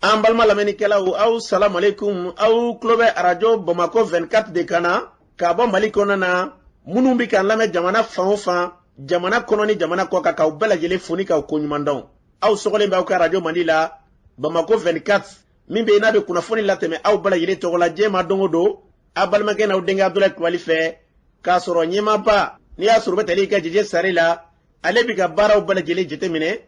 An balima lamɛnnikɛlaw, aw salamalekun. Aw tulo bɛ Arajo Bamakɔ 24 de kan na k'a bɔ Mali kɔnɔna na. Minnu bɛ k'an lamɛn jamana fan o fan, jamana kɔnɔ ni jamana kɔ kan, k'aw bɛɛ lajɛlen fo ni k'aw koɲuman dɔn. Aw sɔgɔlen bɛ aw ka arajo mandi la, Bamakɔ 24, min bɛ yen n'a bɛ kunnafoni latɛmɛ aw bɛɛ lajɛlen tɔgɔ la diɲɛ ma don o don, aw balimakɛ n'aw denkɛ Abudulayi Kulubali fɛ, k'a sɔrɔ ɲɛmaaba n'i y'a sɔrɔ u bɛ tali kɛ Jeje Sare la, ale bɛ ka baaraw bɛɛ lajɛlen jateminɛ,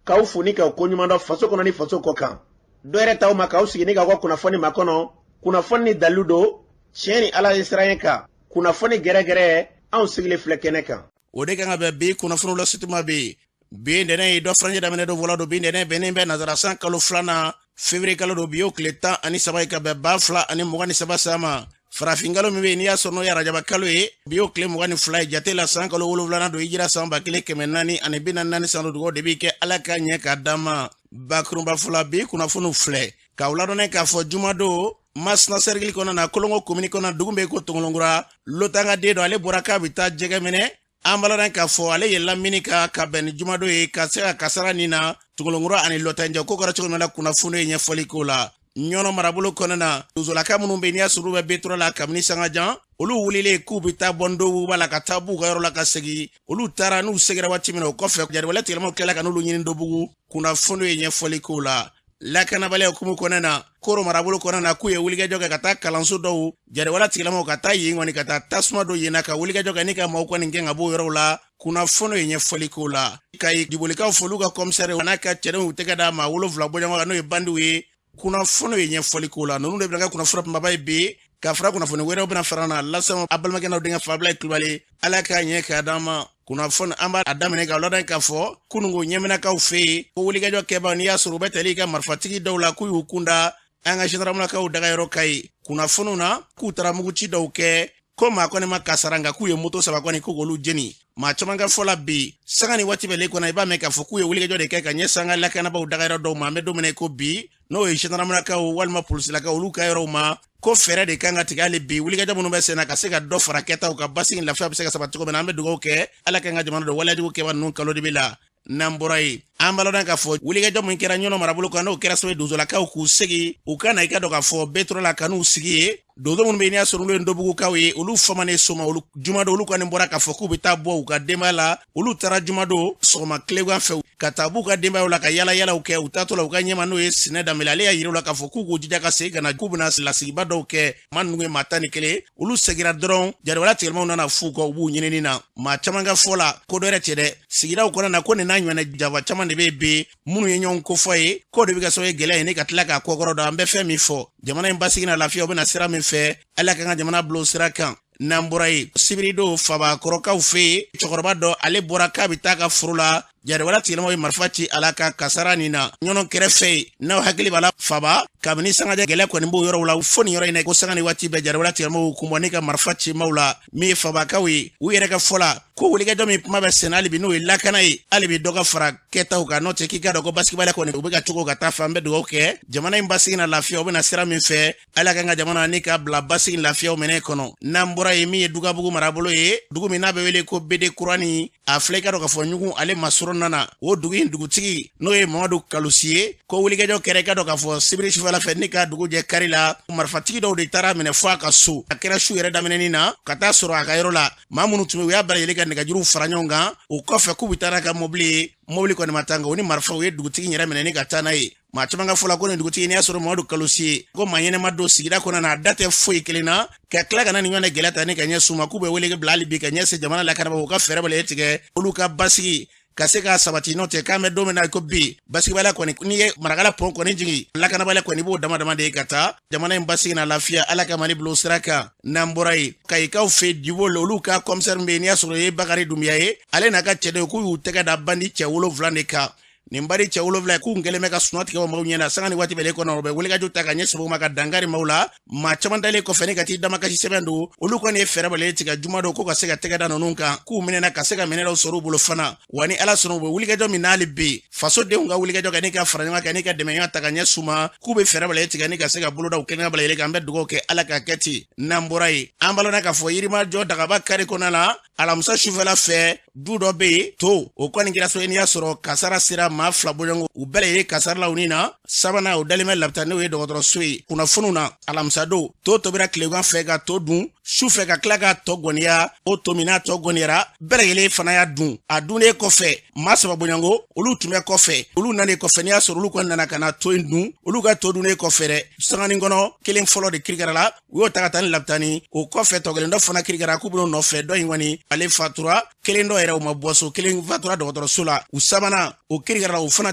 k'aw fo ni k'aw koɲuman dɔn faso kɔnɔ ni faso kɔ kan. Dɔ yɛrɛ t'aw ma k'aw sigi ni k'aw ka kunnafoni makɔnɔ. Kunnafoni ni dalilu don, tiɲɛ ni Ala ye siran kan. Kunnafoni gɛrɛgɛrɛ, anw sigilen filɛ kɛnɛ kan. O de kan ka bɛn bi kunnafoniw la situma bɛ yen. Bi ntɛnɛn ye dɔ furancɛ daminɛ don fɔlɔ don. Bi ntɛnɛn bɛnnen bɛ nazara san kalo filanan, février kalo don. Bi y'o tile 13 ye ka bɛn 2023 san ma. Farafin kalo min bɛ yen n'i y'a sɔrɔ n'o ye arajaba kalo ye, bi y'o tile 22 ye jate la. San kalo wolonwulanan don, hijira san 1444 san don. Dugawu de bɛ kɛ, Ala ka ɲɛ k'a d'an ma. Bakurunba fɔlɔ, bi kunnafoniw filɛ k'aw ladɔnniya k'a fɔ jumadon, Masina sɛrikili kɔnɔ na, Kolongo komini kɔnɔ, dugu bɛ ko Tongolonkura, Lotanga den dɔ, ale bɔra k'a bɛ taa jɛgɛ minɛ. An b'a k'a fɔ ale yɛlɛla mini kan ka bɛn ni jumadon ye, ka se ka kasara nin na Tongolonkura ani Lɔtanjɛ. Ko kɛra cogo min na, kunnafoni ye ɲɛfɔli k'o la. Ɲɔnɔ marabolo kɔnɔna na, dozolaka minnu bɛ n'i y'a sɔrɔ olu bɛ Betura la kabini sangajan, olu wulilen k'u bɛ taa bɔ Ndobuguba la ka taa b'u ka yɔrɔ la ka segin. Olu taara n'u seginna waati min na, o kɔfɛ jariwale tigilamaw tilala ka n'olu ɲini Ndobugu. Kunnafoni ye ɲɛfɔli k'o la. Lakanabaliya hukumu kɔnɔna na, Koro marabolo kɔnɔna na, k'u ye wulikajɔ kɛ ka taa kalanso dɔw jariwale tigilamaw ka taa yen kɔni, ka taa tasuma don yen na, ka wulikajɔ kɛ ni ka maaw kɔni gɛn ka b'o yɔrɔw la. Kunnafoni ye ɲɛfɔli k'o la. Kayi Dibolikaw fɛ, olu ka kɔmisɛri n'a ka cɛdenw tɛgɛ da maa 7 bɔɲɔgɔn kan, n'o ye bandiw ye. Kunnafoni ye ɲɛfɔli k'o la. Ninnu de bɛna kɛ kunnafoni kunbaba ye bi, ka fara kunnafoni wɛrɛw bɛna fara na lase a balimakɛ n'aw denkɛ Fabila Kulubali. Ala k'a ɲɛ k'a d'an ma. Kunnafoni an b'a daminɛ k'a ladɔn k'a fɔ kununko ɲɛminakaw fɛ yen, ko wulikajɔ kɛbaa n'i y'a sɔrɔ u bɛ tali ka marifatigi dɔw la, k'u y'u kunda an ka gendarmelakaw dagayɔrɔ Kayi. Kunnafoniw na, k'u taara muguci dɔw kɛ, ko maa kɔni ma kasara, nka k'u ye moto 3 kɔni k'u k'olu jeni. Maa caman ka fɔ la, bi sanga ni waati bɛɛ le kɔnɔ, i b'a mɛn k'a fɔ k'u ye wulikajɔ de kɛ ka ɲɛsin an ka lakanabaaw dagayɔrɔ dɔw ma. An bɛ don min na i ko bi, n'o ye gendarmelakaw walima polisilakaw, olu ka yɔrɔw ma, ko fɛɛrɛ de kan ka tigɛ hali bi wulikajɔ minnu bɛ sen na, ka se ka dɔ fara kɛtaw ka basigi ni lafiya bɛ se ka sabati cogo min na. An bɛ dugawu kɛ, Ala k'an ka jamana don waleyajugu kɛba ninnu kalo de bɛ la. N'an bɔra yen, an b'a ladɔn k'a fɔ wulikajɔ min kɛra Ɲɔnɔ marabolo kan, n'o kɛra sababu ye donsolakaw k'u segin u ka na, i ka dɔn k'a fɔ Betura la, ka n'u sigi yen. Donso minnu bɛ yen n'i y'a sɔrɔ olu ye Ndobugukaw ye, olu famanen soma. Olu jumadon, olu kɔni bɔra k'a fɔ k'u bɛ taa bɔ u ka denbaya la. Olu taara jumadon sɔgɔma tilegan fɛ ka taa b'u ka denbayaw la, ka yala yalaw kɛ. U taatɔ la, u ka ɲɛma, n'o ye Sinɛ Danbele, ale y'a yira u la k'a fɔ k'u k'u jija ka segin ka na, k'u bɛna lasigiba dɔw kɛ. Maa ninnu ye maa 11. Olu segira dɔrɔn, jariwala tigɛlimaw nana f'u kɔ, u b'u ɲinini na. Maa caman ka fɔ la, ko dɔ yɛrɛ cɛ dɛ, sigidaw kɔnɔna na, ko nin n'a ɲɔgɔnna jaba caman de bɛ yen minnu ye ɲɔgɔn kofɔ ye, k'o de bɛ kɛ sababu ye gɛlɛya ye ne ka tila k'a kɔkɔrɔ dɔn. An bɛ fɛn min fɔ, jamana in basigi na lafiya, u bɛna sira min fɛ, Ala k'an ka jamana bila o sira kan. N'an bɔra yen, sibiridon, Fabakɔrɔkaw fɛ yen, cɛkɔrɔba dɔ, ale bɔra k'a bɛ taa ka foro la, jariwala tigilamaw ye marifa ci a la ka kasara nin na Ɲɔnɔ kɛrɛfɛ yen. N'aw hakili b'a la, Faba kabini sangajɛ gɛlɛ kɔni b'o yɔrɔw la fo nin yɔrɔ in na, ko sanga ni waati bɛɛ jariwala tigilamaw kun bɔ ni ka marifa ci maaw la. Min ye Fabakaw ye, u yɛrɛ ka fɔ la, ko wulikajɔ min kuma bɛ senna hali bi, n'o ye lakana ye, hali bi dɔ ka fara kɛtaw kan. N'o tɛ, k'i ka dɔn ko basigibaliya kɔni u bɛ ka cogo ka taa fɛ. An bɛ dugawu kɛ, jamana in basigi na lafiya, u bɛna sira min fɛ, Ala k'an ka jamana ni k'a bila basigi lafiyaw minɛ kɔnɔ. N'an bɔra yen, min ye Dugabugu marabolo ye, dugu min n'a bɛ wele ko Bede Kurani, a filɛ i ka dɔn k'a fɔ ɲugun ale masurunna na, o dugu in dugutigi, n'o ye Mamadu Kalusi ye, ko wulikajɔ kɛra, i ka dɔn k'a fɔ sibiri sufɛla fɛ ni ka dugu jɛ kari la, marifatigi dɔw de taara minɛ fo a ka so. A kɛra su yɛrɛ daminɛni na, ka taa sɔrɔ a ka yɔrɔ la, maa minnu tun bɛ, u y'a bɛɛ lajɛlen ka nɛgɛjuruw fara ɲɔgɔn kan. O kɔfɛ, k'u bɛ taa n'a ka mobili ye. Mobili kɔni ma taa, nka u ni marifaw ye dugutigi yɛrɛ minɛ ni ka taa n'a ye. Maa caman ka fɔ la, ko nin dugutigi, n'i y'a sɔrɔ Mamadu Kalusi ye, ko maa ɲɛnɛma don sigida kɔnɔ na, a da tɛ foyi kelen na, ka tila ka na nin ɲɔgɔn gɛlɛya ta ni ka ɲɛsin u ma. K'u bɛ wele bila hali bi ka ɲɛsin jamana lakanabagaw, u ka fɛɛrɛ bɛɛ tigɛ olu ka basigi ka se k'a sabati. N'o tɛ, k'an bɛ don min na ko bi, basigibaliya kɔni, n'i ye Marakala pɔn kɔni jigin, lakanabaliya kɔni b'o dama dama de ye ka taa. Jamana in basigi na lafiya, Ala ka Mali bila o sira kan. N'an bɔra yen, Kayikaw fɛ Diboli, olu ka kɔmisɛri bɛ yen n'i y'a sɔrɔ o ye Bakari Dunbiya ye, ale n'a ka cɛdenw, k'u y'u tɛgɛ da bandi cɛ 7 de kan. Nin bandi cɛ 7, k'u kɛlen bɛ ka sunɔ tigɛ maaw ɲɛna sanga ni waati bɛɛ kɔnɔ. U bɛ wulikajɔ ta ka ɲɛsin u ma, ka dankari maaw la. Maa caman dalen kɔfɛ ni ka t'i damakasi sɛbɛn don, olu kɔni ye fɛɛrɛ bɛɛ tigɛ jumadon ko ka se ka tɛgɛ da ninnu kan, k'u minɛna, ka se ka minɛ dɔw sɔrɔ u bolo fana. Wa ni Ala sɔnna, u bɛ wulikajɔ min n'ale bɛ fasodenw ka wulikajɔ kɛ ni ka fara ɲɔgɔn kan ni ka dɛmɛɲɔgɔn ta ka ɲɛsin u ma, k'u bɛ fɛɛrɛ bɛɛ tigɛ ni ka se ka boloda u kɛnɛya bɛɛ kan. An bɛ dugawu kɛ, Ala ka kɛ ten. N'an bɔra yen, an balana k'a fɔ Yirimajɔ Dagaba kari kɔnɔna la, alamisa sufɛla fɛ. Du dɔ bɛ yen to o kɔni kɛra so ye n'i y'a sɔrɔ kasara sera maa 2 bɔɲɔgɔnko u bɛɛ lajɛlen kasara la u ni na sabanan o dalen bɛ lapitani n'o ye dɔgɔtɔrɔso ye. Kunnafoniw na alamisadon to tobira tilegan fɛ ka to dun su fɛ ka tila ka tɔ gɔniya o to min n'a tɔ gɔniyara bɛɛ lajɛlen fana y'a dun. A dunnen kɔfɛ maa 3 bɔɲɔgɔnko olu tun bɛ kɔfɛ, olu nanen kɔfɛ n'i y'a sɔrɔ olu kɔni nana ka na to in dun, olu ka to dunnen kɔfɛ dɛ sanganin kɔnɔ kelen fɔlɔ de kirikara la, u y'o ta ka taa ni lapitani. O kɔfɛ tɔ kelen dɔ fana kirikara k'u bɛn'o nɔfɛ, dɔ in kɔni ale fatura, kelen dɔ yɛrɛ o ma bɔ so, kelen fatura dɔgɔtɔrɔso la. U sabanan o kirikara o fana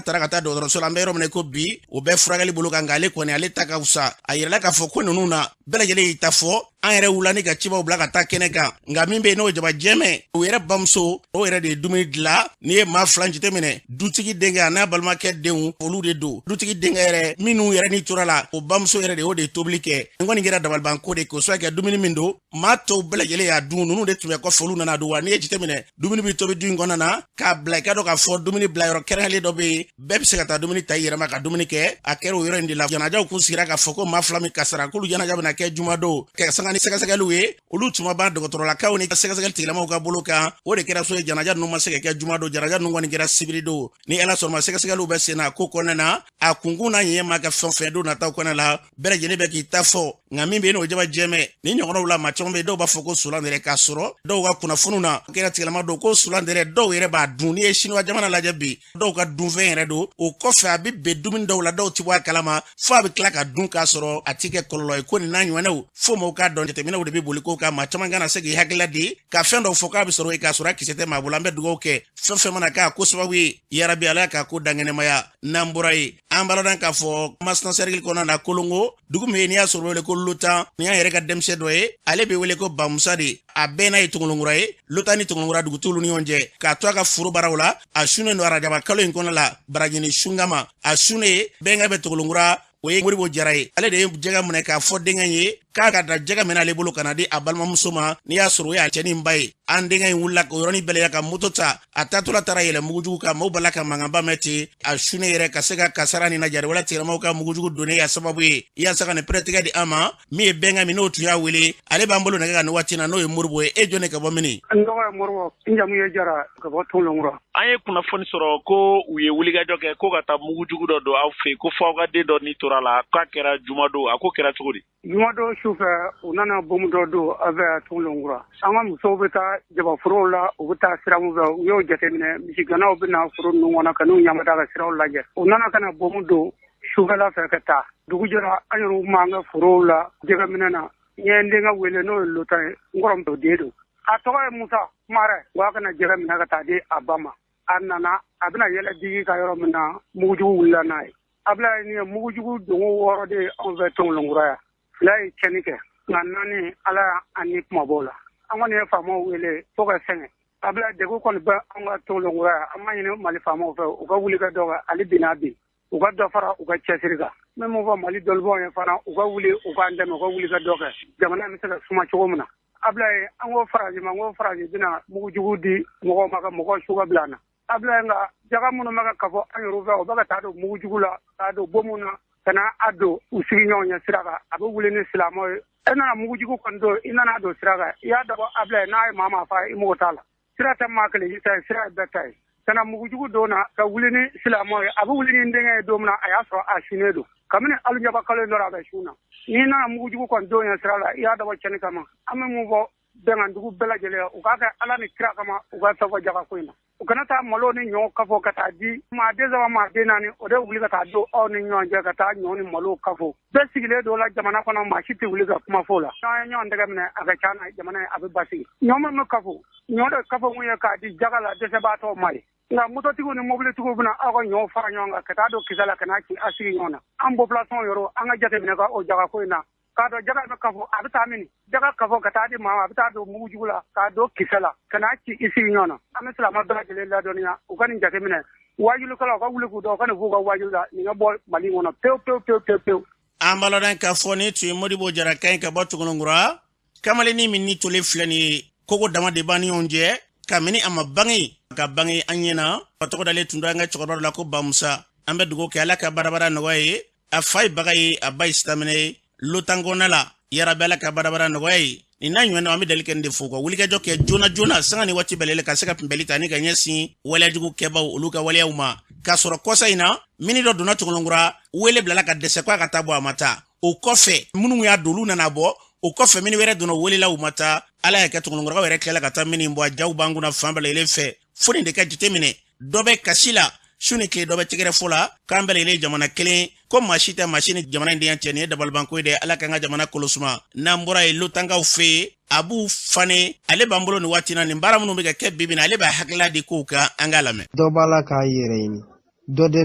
taara ka taa dɔgɔtɔrɔso la. An bɛ yɔrɔ min na ko bi o bɛɛ furakɛli bolo kan, nka ale kɔni ale ta ka fisa. A yirala k'a fɔ ko ninnu na bɛɛ lajɛlen y'i ta fɔ. An yɛrɛ wulila ni ka cibaw bila ka taa kɛnɛ kan, nka min bɛ yen n'o ye jaba jɛmɛ, o yɛrɛ bamuso o yɛrɛ de ye dumuni dilan. N'i ye maa 2 jateminɛ, dutigi denkɛ a n'a balimakɛ denw olu de don. Dutigi denkɛ yɛrɛ minnu yɛrɛ ni tora la, o bamuso yɛrɛ de y'o de tobili kɛ. Nin kɔni kɛra dabalibanko de k'o sababu kɛ dumuni min don maa tɔw bɛɛ lajɛlen y'a dun, ninnu de tun bɛ kɔfɛ, olu nana dun. Wa n'i ye jateminɛ, dumuni bɛ tobi du in kɔnɔna na k'a bila, i ka dɔn k'a fɔ dumuni bila yɔrɔ kɛrɛnkɛrɛnlen dɔ bɛ yen, bɛɛ bɛ se ka taa dumuni ta i yɛrɛ ma ka dumuni kɛ. A kɛra o yɔrɔ in de la janajaw kun sigira k'a fɔ ko maa 2 min kasara k'olu janaja bɛna kɛ jumadon ka sanga ni sɛgɛsɛgɛliw ye, olu tun ma ban dɔgɔtɔrɔlakaw ni sɛgɛsɛgɛli tigilamaw ka bolo kan. O de kɛra so ye janaja ninnu ma se ka kɛ jumadon, janaja ninnu kɔni kɛra sibiridon. Ni Ala sɔnna ma, sɛgɛsɛgɛliw bɛ sen na ko kɔnɔna na, a kunkun n'a ɲɛ ma kɛ fɛn fɛn don nataw kɔnɔna la, bɛɛ lajɛlen bɛ k'i ta fɔ. Nka min bɛ yen n'o jaba jɛmɛ ni ɲɔgɔnnaw la, maa caman bɛ yen dɔw b'a fɔ ko solan yɛrɛ, k'a sɔrɔ dɔw ka kunnafoniw na kɛra tigilama don ko solan yɛrɛ dɔw yɛrɛ b'a dun. N'i ye Siniwa jamana lajɛ bi, dɔw ka dunfɛn yɛrɛ don. O kɔfɛ a bɛ bɛn dumuni dɔw la, dɔw ti bɔ a kalama fo a bɛ tila ka dun k'a sɔrɔ a ti kɛ kɔlɔlɔ ye. Ko nin n'a ɲɔgɔnnaw fo maaw k'a dɔn, jateminɛw de bɛ boli ko kan, maa caman kana se k'i hakilila di ka fɛn dɔw fɔ k'a bɛ sɔrɔ yen k'a sɔrɔ a kisɛ tɛ maa bolo. An bɛ dugawu kɛ fɛn fɛn mana k'a ko sababu ye, yarabi Ala k'a ko dankɛnɛmaya. N'an bɔra yen, an b'a dɔn k'a fɔ Masina sɛrikili kɔnɔna na, Kolongo dugu min n'i y'a sɔrɔ wele ko Lotan, ni y'an yɛrɛ ka denmisɛn dɔ ye, ale bɛ wele ko Bamusa de, a bɛɛ n'a ye Tongolonkura ye. Lotan ni Tongolonkura dugu t'olu ni ɲɔgɔn cɛ. K'a to a ka foro baaraw la, a sunnen don arajaba kalo in kɔnɔ la Barajini sunkama, a sunnen bɛnkɛ bɛ Tongolonkura, o ye Moribo Jara ye. Ale de ye jɛgɛ minɛ k'a fɔ denkɛ ye k'a ka da jɛgɛ minɛ ale bolo ka na di a balimamuso ma, n'i y'a sɔrɔ o y'a cɛnin ba ye. An denkɛ in wulila k'o yɔrɔnin bɛɛ ka moto ta, a taatɔla taara yɛlɛ mugujugu kan, maaw bala ka mankanba mɛn ten. A sunnen yɛrɛ ka se ka kasara ni najariwala tigilamaw ka mugujugu donnen y'a sababu ye yaasa ka nin pɛrɛtigɛ di an ma. Min ye bɛnkɛ min n'o tun y'a wele, ale b'an bolo nɛgɛ kan nin waati na, n'o ye Moribo ye. E jɔn de ka bɔ mini? N tɔgɔ ye Moribo, n jamu ye Jara, ka bɔ Tongolonkura. An ye kunnafoni sɔrɔ ko u ye wulikajɔ kɛ ko ka taa mugujugu dɔ don aw fɛ, ko fo aw ka den dɔ ni tora la, k'a kɛra jumadon. A ko kɛra cogo di? Jumadon su fɛ, u nana bomu dɔ don an fɛ Tongolonkura. An ka musow bɛ taa jabaforow la, u bɛ taa sira min fɛ, u y'o jateminɛ. Misigɛnnaw bɛ na foro ninnu kɔnɔ ka n'u ɲamada ka siraw lajɛ. U nana ka na bomu don sufɛla fɛ ka taa. Dugu jɛra, an yɛrɛw m'an ka forow la jɛgɛminɛ na. N ye n denkɛ wele n'o ye Lotan ye, n kɔrɔmuso den don. A tɔgɔ ye Musa Kumare. Wa kana jɛgɛ minɛ ka taa di a ba ma. A nana, a bɛna yɛlɛ digi ka yɔrɔ min na, mugujugu wulila n'a ye. Abulaye ni ye mugujugu dongo 6 de ye anw fɛ Tongolonkura yan. 2 ye tiɲɛni kɛ, nka 4 Ala y'an ni kumabɔ la. An kɔni ye faamaw wele fo ka sɛgɛn. Abulaye degun kɔni bɛ anw ka Tongolonkura yan. An b'a ɲini Mali faamaw fɛ u ka wuli ka dɔ kɛ hali bi n'a bi. U ka dɔ fara u ka cɛsiri kan. N bɛ mun fɔ Mali dɔnnibaaw ye fana, u ka wuli u k'an dɛmɛ, u ka wuli ka dɔ kɛ jamana bɛ se ka suma cogo min na. Abulaye, an ko Faransi ma, n ko Faransi bɛna mugujugu di mɔgɔw ma ka mɔgɔw su ka bila an na. Abulaye, nka jaga minnu bɛ ka kafo an yɛrɛ fɛ, o bɛ ka taa don mugujugu la, k'a don bomu na, ka na a don u sigiɲɔgɔn ɲɛ sira kan. A bɛ wuli ni silamɛw ye. E nana mugujugu kɔni don, i nana don sira kan, i y'a dabɔ Abulaye, n'a ye maa maa fa, i mago t'a la. Sira tɛ maa kelen ta ye, sira ye bɛɛ ta ye. Ka na mugujugu don na ka wuli ni silamɛw ye. A bɛ wuli ni denkɛ ye don min na, a y'a sɔrɔ a sunnen don. Kabini alujaba kalo in dɔrɔn a bɛ sun na. N'i nana mugujugu kɔni don ye sira la, i y'a dabɔ cɛnni kama. An bɛ mun fɔ bɛnkandugu bɛɛ lajɛlen, u k'a kɛ Ala ni kira kama, u ka tɔgɔ jaga ko in na. U kana taa malo ni ɲɔ kafo ka taa di maa den 3 maa den 4, o de wuli ka taa don aw ni ɲɔgɔn cɛ ka taa ɲɔ ni malo kafo. Bɛɛ sigilen don la jamana kɔnɔ, maa si tɛ wuli ka kuma fɔ o la. N'an ye ɲɔgɔn tɛgɛ minɛ, a ka ca na jamana in a bɛ basigi. Ɲɔ min bɛ kafo, ɲɔ de kafo mun ye k'a di jaga la dɛsɛbaatɔw ma ye. Nka mototigiw ni mobilitigiw bɛna aw ka ɲɔ fara ɲɔgɔn kan ka taa don kisɛ la ka n'a ci a sigi ɲɔgɔn na. An population yɔrɔ, an ka jateminɛ ka o jaga ko in na. K'a dɔn jaga bɛ kafo, a bɛ taa mini? Jaga kafo ka taa di maa ma, a bɛ taa don mugujugu la k'a don kisɛ la ka n'a ci i sigi ɲɔgɔn na. An bɛ silamɛ bɛɛ lajɛlen ladɔnniya, u ka nin jateminɛ. Wajulikɛlaw ka wuli k'u dɔn, u ka nin f'u ka wajuli la, nin ka bɔ Mali kɔnɔ pewu pewu pewu pewu pewu. An b'a lɔn k'a fɔ nin tun ye Modibo Jara kan ye ka bɔ Tongolonkura. Kamalennin min ni tolen filɛ nin ye, kogo dama de b'an ni ɲɔgɔn cɛ kabini a ma bange ka bange an ɲɛ na. A tɔgɔ dalen tun don an ka cɛkɔrɔba dɔ la ko Bamusa. An bɛ dugawu kɛ Ala ka barabara nɔgɔya ye. A fa ye baga ye, a ba ye sitamɛnɛ ye. Lotan kɔnɔna la, yarabi Ala ka barabara nɔgɔya ye. Nin n'a ɲɔgɔnna, an bɛ dali kɛ nin de fo ka wulikajɔ kɛ joona joona, sanga ni waati bɛɛ lajɛlen, ka se ka kunbɛli ta ni ka ɲɛsin waleyajugu kɛbaw, olu ka waleyaw ma. K'a sɔrɔ kɔsa in na, mini dɔ donna Tɔngɔlɔnkura, wele bilala ka dɛsɛ k'a ka taa bɔ, a ma taa. O kɔfɛ, minnu y'a don, olu nana bɔ. O kɔfɛ, mini wɛrɛ donna, welela, u ma taa. Ala y'a kɛ, Tɔngɔlɔnkurakaw yɛrɛ tilala ka taa mini bɔ. A jaw b'an kunna fan bɛɛ lajɛlen fɛ. Fo nin de ka jateminɛ, dɔ bɛ kasi la su ni tile, dɔ bɛ tɛgɛrɛ fɔ la k'an bɛɛ lajɛlen jamana kelen, ko maa si tɛ maa si ni jamana in denya cɛ. Nin ye dabalibanko ye dɛ. Ala k'an ka jamana kolosuma. N'an bɔra yen, Lotankaw fɛ yen, Abu Fane, ale b'an bolo nin waati na. Nin baara minnu bɛ ka kɛ bi bi na, ale b'a hakilila di kow kan. An k'a lamɛn. Dɔ b'a la k'a yɛrɛ ɲini, dɔ de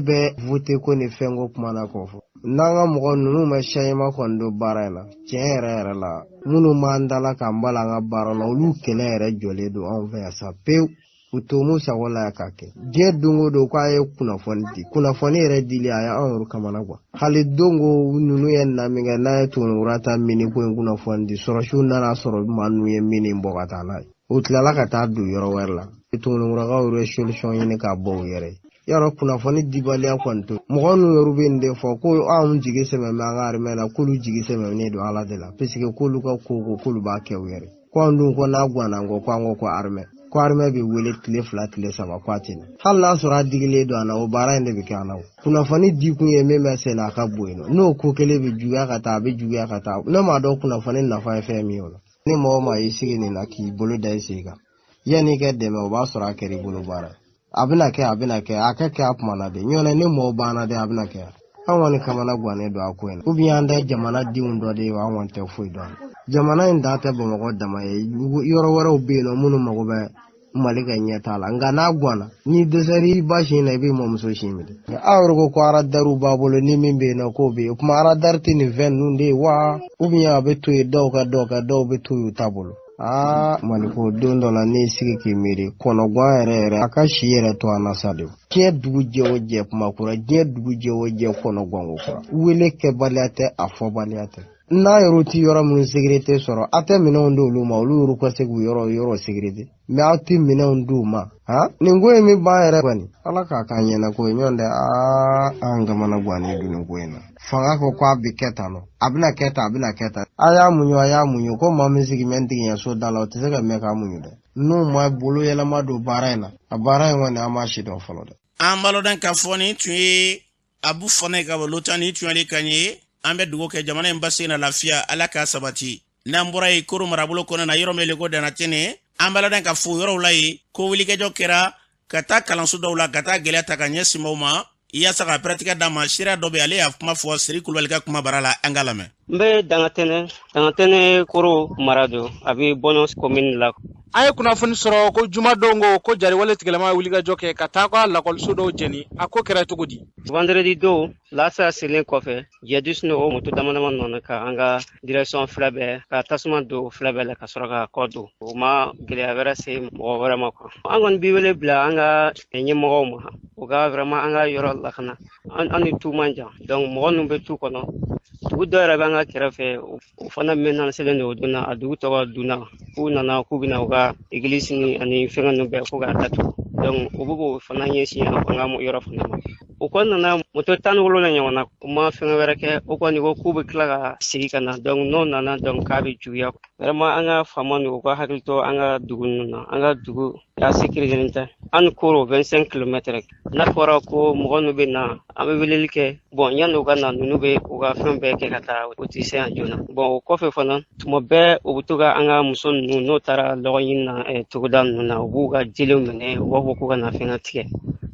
bɛ vote ko ni fɛnko kuma na k'o fɔ. N'an ka mɔgɔ ninnu ma changement kɔni don baara in na, tiɲɛ yɛrɛ yɛrɛ la, minnu b'an dala k'an bala an ka baara la, olu kɛlɛ yɛrɛ jɔlen don anw fɛ yan sa pewu. U to mun sago la k'a kɛ diɲɛ don o don k'a ye kunnafoni di, kunnafoni yɛrɛ dili a ye anw yɛrɛ kamana kuwa. Hali don ko ninnu ye na min kɛ, n'a ye Tɔngɔlɔnkura ta mini ko in kunnafoni di, sɔrɔsiw nana sɔrɔ maa ninnu ye mini bɔ ka taa n'a ye, u tilala ka taa don yɔrɔ wɛrɛ la. Tɔngɔlɔnkurakaw yɛrɛ ye solution ɲini k'a bɔ u yɛrɛ ye. Yarɔ, kunnafoni dibaliya kɔni to mɔgɔ ninnu yɛrɛ bɛ nin de fɔ ko anw jigi sɛmɛ bɛ an ka armée la, k'olu jigi sɛmɛnen don Ala de la, puisque k'olu ka ko ko k'olu b'a kɛ u yɛrɛ. Ko an dun ko n'a ganna kɔ, ko an ko ko armée, ko armée bɛ wele tile 2, tile 3, ko a tɛ na. Hali n'a sɔrɔ a digilen don an na, o baara in de bɛ kɛ an na. O kunnafoni di kun ye min bɛ sen na, a ka bon yen nɔ, n'o ko kelen bɛ juguya ka taa, a bɛ juguya ka taa. Ne m'a dɔn kunnafoni nafa ye fɛn min ye o la. Ni mɔgɔ o maa y'i sigi nin na k'i bolo da i sen kan, yanni i ka dɛmɛ, o b'a sɔrɔ a kɛra i bolo baara ye. A bɛna kɛ, a bɛna kɛ, a ka kɛ a kuma na de. Ɲɔgɔn ni mɔgɔw banna de, a bɛna kɛ. An kɔni kamana gannen don a ko in na. Ou bien an tɛ jamana denw dɔ de ye, an kɔni tɛ foyi dɔn. Jamana in dan tɛ Bamakɔ dama ye, yɔrɔ wɛrɛw bɛ yen nɔ minnu mago bɛ Mali ka ɲɛtaa la. Nka n'a ganna, n'i dɛsɛra i ba sin na, i b'i mɔmuso sin minɛ. Aw yɛrɛ ko ko aradariw b'a bolo, ni min bɛ yen nɔ k'o bɛ yen. O tuma aradari tɛ nin fɛn ninnu de ye wa? Ou bien a bɛ to yen dɔw ka dɔw ka dɔw bɛ to yen u ta bolo. Aa, Maliko, don dɔ la n'i sigi k'i miiri, kɔnɔguwan yɛrɛ yɛrɛ, a ka si yɛrɛ to an na sa de. Diɲɛ dugu jɛ o jɛ, kuma kura, diɲɛ dugu jɛ o jɛ, kɔnɔguwanko kura. Wele kɛbaliya tɛ, a fɔbaliya tɛ. N'a yɛrɛ ti yɔrɔ minnu sécurité sɔrɔ, a tɛ minɛnw d'olu ma, olu yɛrɛ ka se k'u yɔrɔ yɔrɔ sécurité. Mais aw tɛ minɛnw d'u ma. Ha, nin ko in min b'an yɛrɛ kɔni, Ala k'a k'an ɲɛna ko ye ɲɔgɔn tɛ. Aa, an kamana gannen don nin ko in na. Fanga ko k'a bɛ kɛ tan nɔ, a bɛna kɛ tan, a bɛna kɛ tan. A y'a muɲu, a y'a muɲu. Ko maa min sigi bɛ ntigiɲɛso da la, o tɛ se ka mɛn k'a muɲu dɛ. N'u ma bolo yɛlɛma don baara in na, a baara in kɔni, an m'a si dɔn fɔlɔ dɛ. An b'a lɔn k'a fɔ nin tun ye Abu Fana ka bɔ Lotan, ni tun y'ale kan ye. An bɛ dugawu kɛ jamana in basigi na, lafiya, Ala k'a sabati. N'an bɔra yen, Koro marabolo kɔnɔ na, yɔrɔ min ko Danatɛnɛ, an b'a lɔn ka fɔ yɔrɔw la yen ko wulikajɔ kɛra ka taa kalanso dɔw la, ka taa gɛlɛya ta ka ɲɛsin maaw ma yaasa ka pɛrɛtigɛ d'a ma. Sira dɔ bɛ, ale y'a kuma fɔ Siri Kulubali ka kuma bara la. An k'a lamɛn. N bɛ Dangatɛnɛ, Dangatɛnɛ Koro mara don, a bɛ Bɔnɔ commune la. An ye kunnafoni sɔrɔ ko jumadon ko jariwale tigilama ye wulikajɔ kɛ ka taa ka lakɔliso dɔw jɛni. A ko kɛra cogo di? Vendredi don, lasara selen kɔfɛ, jihadiste o moto dama dama nana ka an ka direction fila bɛɛ ka tasuma don fila bɛɛ la, ka sɔrɔ ka kɔ don. O ma gɛlɛya wɛrɛ se mɔgɔ wɛrɛ ma quoi. An kɔni bi wele bila an ka ɲɛmɔgɔw ma, u ka vraiment an ka yɔrɔ lakana. An ni tu man jan, donc mɔgɔ ninnu bɛ tu kɔnɔ. Dugu dɔ yɛrɛ bɛ an ka kɛrɛfɛ, o fana menacelen don o don na, a dugu tɔgɔ Duna. K'u nana k'u bɛna u ka église ni ani fɛngɛ ninnu bɛɛ ko k'a datugu, donc u bɛ k'o fana ɲɛsin an ka yɔrɔ fana ma. O kɔni nana moto 17 ɲɔgɔn na, u ma fɛn wɛrɛ kɛ. O kɔni ko k'u bɛ tila ka segin ka na, donc n'o nana, donc k'a bɛ juguya. Vraiment, an ka faama ninnu, u ka hakili to an ka dugu ninnu na. An ka dugu ya sécurité tɛ. An ni Koro 25 kilomètres. N'a fɔra ko mɔgɔ ninnu bɛ na, an bɛ weleli kɛ. Bon, yanni u ka na, ninnu bɛ u ka fɛn bɛɛ kɛ ka taa, u tɛ se yan joona. Bon, o kɔfɛ fana, tuma bɛɛ u bɛ to ka an ka muso ninnu, n'o taara lɔgɔ ɲini na togoda ninnu na, u b'u ka jeliw minɛ, u b'a fɔ k'u ka na fɛn tigɛ.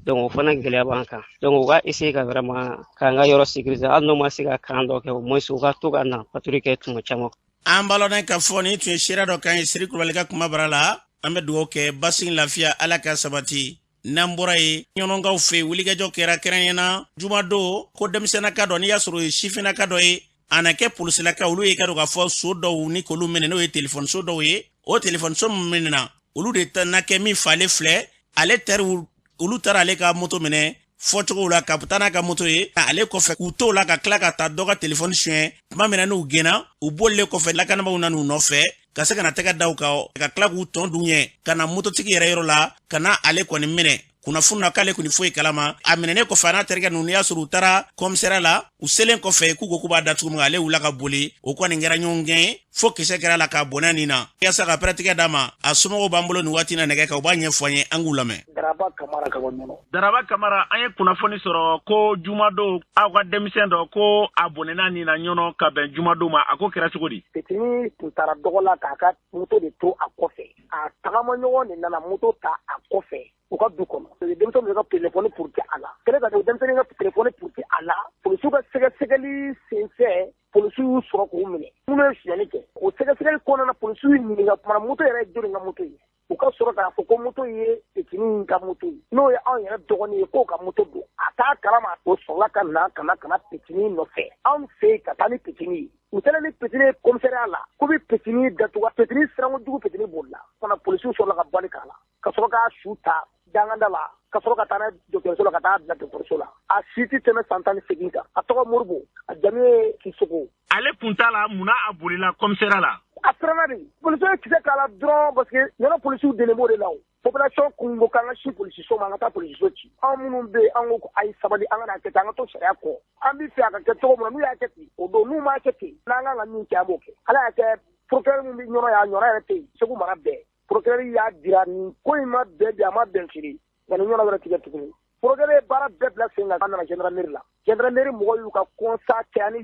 Donc o fana gɛlɛya b'an kan. Donc u ka essayer ka vraiment k'an ka yɔrɔ sécuriser. Hali n'u ma se ka kan dɔ kɛ, au moins u ka to ka na patrouille kɛ tuma caman. An b'a lɔn k'a fɔ nin tun ye seereya dɔ kan ye Siri Kulubali ka kuma bara la. An bɛ dugawu kɛ basigi, lafiya, Ala ka sabati. N'an bɔra yen, ɲɔnɔnkaw fɛ yen, wulikajɔ kɛra kɛrɛnkɛrɛnna jumadon ko denmisɛnninka dɔ, n'i y'a sɔrɔ o ye sifinnaka dɔ ye, a na kɛ polisilaka, olu ye ka dɔn k'a fɔ so dɔw ni k'olu minɛ, n'o ye telefɔniso dɔw ye. O telefɔniso min minɛna, olu de na kɛ min fa ale filɛ, ale tɛriw, olu taara ale ka moto minɛ fɔcogow la ka taa n'a ka moto ye ale kɔfɛ, k'u t'o la ka tila ka taa dɔ ka telefɔni suɲɛ. Tuma min na n'u gɛnna, u bolilen kɔfɛ, lakanabaaw nan'u nɔfɛ ka se ka na tɛgɛ da u kan, ka tila k'u tɔn dun ɲɛ ka na mototigi yɛrɛ yɔrɔ la, ka na ale kɔni minɛ. Kunnafoni na k'ale kɔni foyi kalama. A minɛnen kɔfɛ, a n'a terikɛ ninnu, y'a sɔrɔ u taara kɔmisɛrɛ la. U selen kɔfɛ, k'u ko k'u b'a datugu min, ale wulila ka boli. O kɔni kɛra ɲɔgɔn gɛn ye fo kisɛ kɛra la k'a bɔnɛ nin na. Yaasa ka pɛrɛtigɛ d'a ma, a somɔgɔw b'an bolo nin waati na nɛgɛ kan, u b'a ɲɛfɔ an ye, an k'u lamɛn. Daraba Kamara ka bɔ Ɲɔnɔ. Daraba Kamara, an ye kunnafoni sɔrɔ ko jumadon aw ka denmisɛn dɔ ko a bɔnɛna nin na Ɲɔnɔ ka bɛn jumadon ma. A ko kɛra cogo di? Petini tun taara dɔgɔ la k'a ka moto de to a kɔfɛ. A tagamaɲɔgɔn de nana moto ta a kɔfɛ u ka du kɔnɔ. U ye denmisɛnw ka telefɔni puruti a la. Kɛlen ka denmisɛnnin ka telefɔni puruti a la, polisiw ka sɛgɛsɛgɛli senfɛ, polisiw y'u sɔrɔ k'u minɛ. Minnu ye sonyali kɛ, o sɛgɛsɛgɛli kɔnɔna na, polisiw y'u ɲininka kuma moto yɛrɛ ye jɔnni ka moto ye. U ka sɔrɔ k'a fɔ ko moto ye petini ka moto ye, n'o ye anw yɛrɛ dɔgɔnin ye, k'o ka moto don. A t'a kalama, o sɔrɔla ka na ka na ka na petini nɔfɛ anw fɛ yen ka taa ni petini ye. U taara ni petini ye komisariya la, k'u bɛ petini datugu. Petini siranko jugu, petini bolila fana. Polisiw sɔrɔla ka bali k'a la, ka sɔrɔ k'a su ta danganda la, ka sɔrɔ ka taa n'a ye dɔgɔtɔrɔso la, ka taa bila dɔgɔtɔrɔso la. A si tɛ tɛmɛ san 18 kan. A tɔgɔ Moribo, a jamu ye Sisoko. Ale kun t'a la, munna a bolila komisariya la? A siranna de. Polisiw ye kisɛ k'a la dɔrɔn, parce que Ɲɔnɔ polisiw delen b'o de la. O population kun ko k'an ka si polisiso ma, an ka taa polisiso ci. Anw minnu bɛ yen, an ko ayi, sabali, an ka n'a kɛ ten, an ka to sariya kɔ. An bɛ fɛ a ka kɛ cogo min na, n'u y'a kɛ ten o don, n'u m'a kɛ ten, n'an kan ka min kɛ, an b'o kɛ. Ala y'a kɛ, procureur min bɛ Ɲɔnɔ yan, a ɲɔgɔnna yɛrɛ tɛ yen Segu mara bɛɛ. Procureur y'a jira nin ko in ma bɛn bi, a ma bɛn sini, nka nin ɲɔgɔnna wɛrɛ ti kɛ tuguni. Procureur ye baara bɛɛ bila sen kan. An nana gendarmerie la, gendarmerie mɔgɔw y'u ka constat kɛ, ani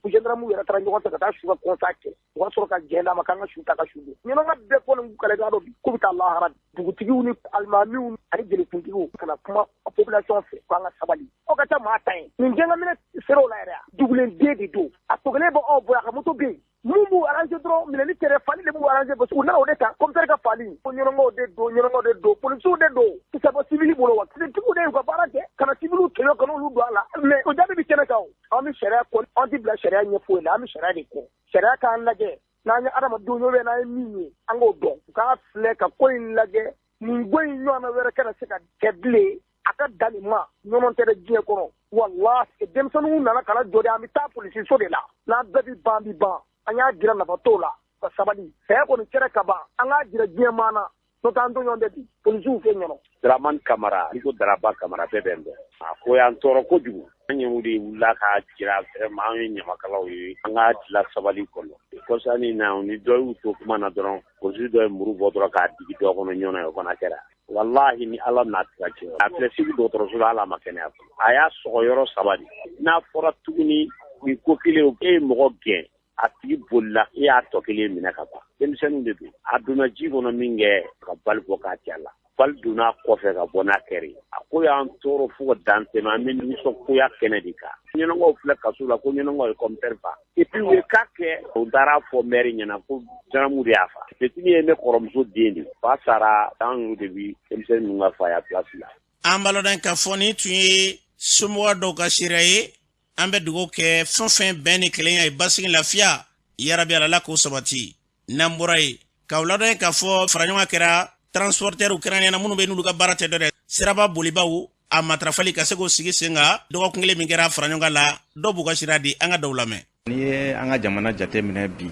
gendarme yɛrɛ taara ɲɔgɔn fɛ ka taa su ka constat kɛ. U ka sɔrɔ ka jɛn d'a ma k'an ka su ta ka su don. Ɲɔnɔka bɛɛ kɔni k'u kɛlɛ dɔn bi k'u bɛ taa lahara. Dugutigiw ni alimamiw ani jelikuntigiw kana kuma population fɛ k'an ka sabali. Aw ka ca maa ta ye nin gɛngaminɛ sera o la yɛrɛ, dugulen den de don, a tɔgɔlen bɛ aw bɔ, a ka moto bɛ yen. Mun b'u arranger dɔrɔn, minɛli tɛ dɛ, fali de b'u arranger, parce que u nana o de kan, commissaire ka fali. Ko ɲɔnɔnkaw de don, ɲɔnɔnkaw de don, polisiw de don, kisɛ bɔ civil bolo wa tigiw de y'u ka baara kɛ, ka na civil tɔɲɔ, ka n'olu don a la. Mais o jaabi bɛ kɛnɛ kan o. An bɛ sariya kɔ, an tɛ bila sariya ɲɛ foyi la, an bɛ sariya de kɔ. Sariya k'an lajɛ, n'an ye adamadenw ye, n'an ye min ye, an k'o dɔn. U k'a filɛ ka ko in lajɛ, nin ko in ɲɔgɔnna wɛrɛ kana se ka kɛ bilen. A ka dan nin ma, ɲɔnɔ tɛ dɛ diɲɛ kɔnɔ. Walahi, denmisɛnninw nana ka na jɔ de, an bɛ taa polisiso de la, n'an bɛɛ bɛ ban, bi ban. An y'a jira nafa t'o la, ka sabali. Saya kɔni kɛra ka ban, an k'a jira diɲɛ maa na, n'o tɛ an to ɲɔgɔn tɛ bi polisiw fɛ Ɲɔnɔ. Dramane Kamara, n'i ko Daraba Kamara, bɛɛ bɛ n dɔn. A ko y'an tɔɔrɔ kojugu. An yɛrɛw de wulila k'a jira vraiment an ye ɲamakalaw ye, an k'a tila sabali kɔnɔ. Kɔsani na, ni dɔ y'u to kuma na dɔrɔn, polisi dɔ ye muru bɔ dɔrɔn k'a digi dɔ kɔnɔ Ɲɔnɔ ye, o fana kɛra. Walahi ni Ala n'a kira cɛ, a filɛ Segu dɔgɔtɔrɔso la, hali a ma kɛnɛya fɔlɔ. A y'a sɔgɔ yɔrɔ 3 de. N'a fɔra tuguni nin ko kelen, e ye mɔgɔ gɛn, a tigi bolila, e y'a tɔ kelen minɛ ka ban. Denmisɛnninw de don. A donna ji kɔnɔ min kɛ, ka bali bɔ k'a ci a la. Bali donna a kɔfɛ ka bɔ n'a kɛrɛ ye. A ko y'an tɔɔrɔ fo ka dan tɛmɛ, an bɛ nisɔngoya kɛnɛ de kan. Ɲɔnɔnkaw filɛ kaso la ko ɲɔnɔnkaw ye commissaire fa. Et puis u ye cas kɛ, u taara fɔ maire ɲɛna ko gendarme de y'a fa. Petini ye ne kɔrɔmuso den de ye. Fa sara, an y'o de bi denmisɛnnin ninnu ka faya place la. An b'a lɔn k'a fɔ nin tun ye somɔgɔ dɔw ka seereya ye. An bɛ dugawu kɛ fɛn fɛn bɛn ni kelenya ye, basigi, lafiya, yarabi Ala k'o sabati. N'an bɔra yen, k'aw ladɔn k'a fɔ faraɲɔgɔn kɛra transportɛriw kɛrɛnkɛrɛnnenya na, minnu bɛ n'olu ka baara tɛ dɔ dɛ, siraba bolibaw a matarafali ka se k'o sigi sen kan. Dɔgɔkun kelen min kɛra faraɲɔgɔn la, dɔw b'u ka sira di, an ka dɔw lamɛn. N'i ye an ka jamana jate minɛ bi,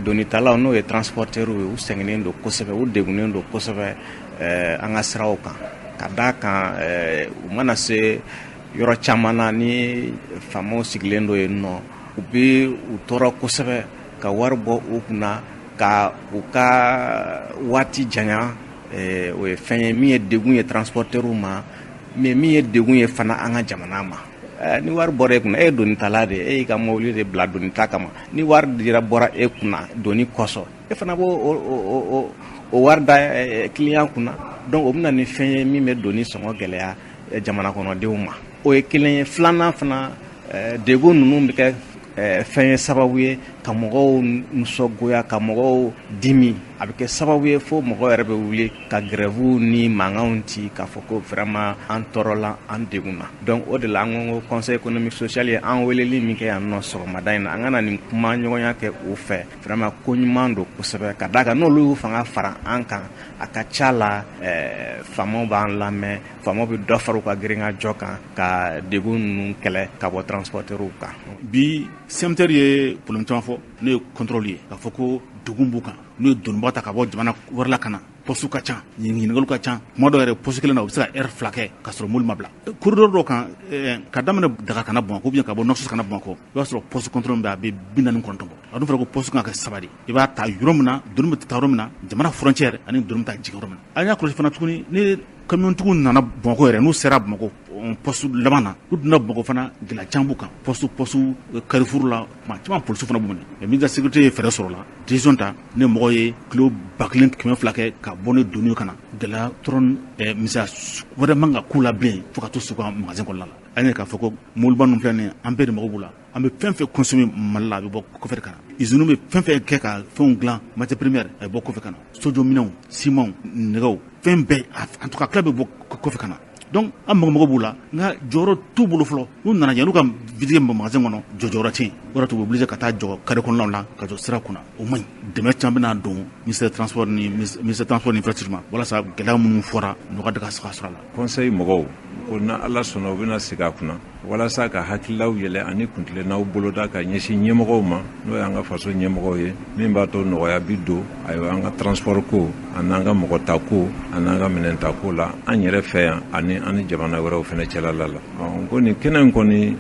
donitalaw, n'o ye transportɛriw ye, u sɛgɛnnen don kosɛbɛ, u degunnen don kosɛbɛ an ka siraw kan, ka d'a kan u mana se yɔrɔ caman na ni faamaw sigilen don yen nɔ, u bɛ u tɔɔrɔ kosɛbɛ ka wari bɔ u kunna ka u ka waati janya. O ye fɛn ye min ye degun ye transportɛriw ma, mais min ye degun ye fana an ka jamana ma. Ni wari bɔra e kunna, e ye donitala de ye, e y'i ka mobili de bila donita kama. Ni wari dira bɔra e kunna doni kosɔn, e fana b'o o o wari da client kunna. Donc o bɛ na ni fɛn ye min bɛ doni sɔngɔ gɛlɛya jamana kɔnɔdenw ma. O ye kelen ye. Filanan fana, degun ninnu bɛ kɛ fɛn ye, sababu ye ka mɔgɔw nisɔngoya, ka mɔgɔw dimi. A bɛ kɛ sababu ye fo mɔgɔw yɛrɛ bɛ wuli ka grève ni mankanw ci, k'a fɔ ko vraiment an tɔɔrɔla, an degunna. Donc o de la an ko Conseil économique social ye an weleli min kɛ yan nɔ sɔgɔmada in na, an ka na nin kuma ɲɔgɔnya kɛ u fɛ. Vraiment ko ɲuman don kosɛbɛ, ka d'a kan n'olu y'u fanga fara an kan, a ka ca la faamaw b'an lamɛn, faamaw bɛ dɔ fara u ka girinkajɔ kan ka degun ninnu kɛlɛ ka bɔ transporteurs kan. Bi CMTR ye problème caman fɔ, n'o ye contrôle ye, k'a fɔ ko degun b'u kan, n'u ye doniba ta ka bɔ jamana wɛrɛ la ka na. Poste ka ca, ɲininkaliw ka ca. Kuma dɔw yɛrɛ, poste kelen na, u bɛ se ka heure 2 kɛ ka sɔrɔ mobili ma bila. Corridor dɔw kan, ka daminɛ Dakar ka na Bamakɔ ou bien ka bɔ Nouakchott ka na Bamakɔ, i b'a sɔrɔ poste contrôle bɛ, a bɛ 49 bɔ. A dun fɔra ko poste kan ka kɛ saba de. I b'a ta yɔrɔ min na, doni bɛ taa yɔrɔ min na, jamana frontière, ani doni bɛ taa jigin yɔrɔ min na. An y'a kɔlɔsi fana tuguni, ni kamiyɔntigiw nana Bamakɔ yɛrɛ, n'u sera Bamakɔ poste laban na, n'u donna Bamakɔ fana, gɛlɛya caman b'u kan. Poste carrefour la, tuma caman polisiw fana b'u minɛ. Mais ministre de la sécurité ye fɛɛrɛ sɔrɔ o la, décision ta ni mɔgɔ ye kilo 1200 kɛ ka bɔ ni doni ka na, gɛlɛya tɔrɔ misɛnya wɛrɛ man ka k'u la bilen fo ka to s'u ka magasin kɔnɔna la. An ye k'a fɔ ko mobiliba ninnu filɛ nin ye, an bɛɛ de mago b'u la. An bɛ fɛn fɛn consommer Mali la, a bɛ bɔ kɔfɛ de ka na. Usine bɛ fɛn fɛn kɛ ka fɛnw dilan, matière première, a bɛ bɔ kɔfɛ ka na. Sojɔminɛnw, simanw, nɛgɛw, fɛn bɛɛ, en tout cas tila bɛ bɔ kɔfɛ ka na. Donc an mago mago b'u la, nka jɔyɔrɔ t'u bolo fɔlɔ. N'u nana, yan'u ka vider magasin kɔnɔ, jɔyɔrɔ tɛ yen. O de u bɛ obligé ka taa jɔ carré kɔnɔnaw la, ka jɔ sira kunna. O man ɲi. Dɛmɛ caman bɛna don ministère transport ni ministère transport ni infrastructure ma, walasa gɛlɛya minnu fɔra, nɔgɔya de ka se ka sɔrɔ a la. Conseil mɔgɔw ko na Ala sɔnna, u bɛna segin a kunna walasa ka hakililaw yɛlɛ ani kuntilennaw boloda ka ɲɛsin ɲɛmɔgɔw ma, n'o y'an ka faso ɲɛmɔgɔw ye, min b'a to nɔgɔya bi don, ayiwa, an ka transport ko ani an ka mɔgɔ ta ko ani an ka minɛn ta ko la an yɛrɛ fɛ yan ani an ni jamana wɛrɛw fana cɛla la. Ko nin kɛnɛ in kɔni,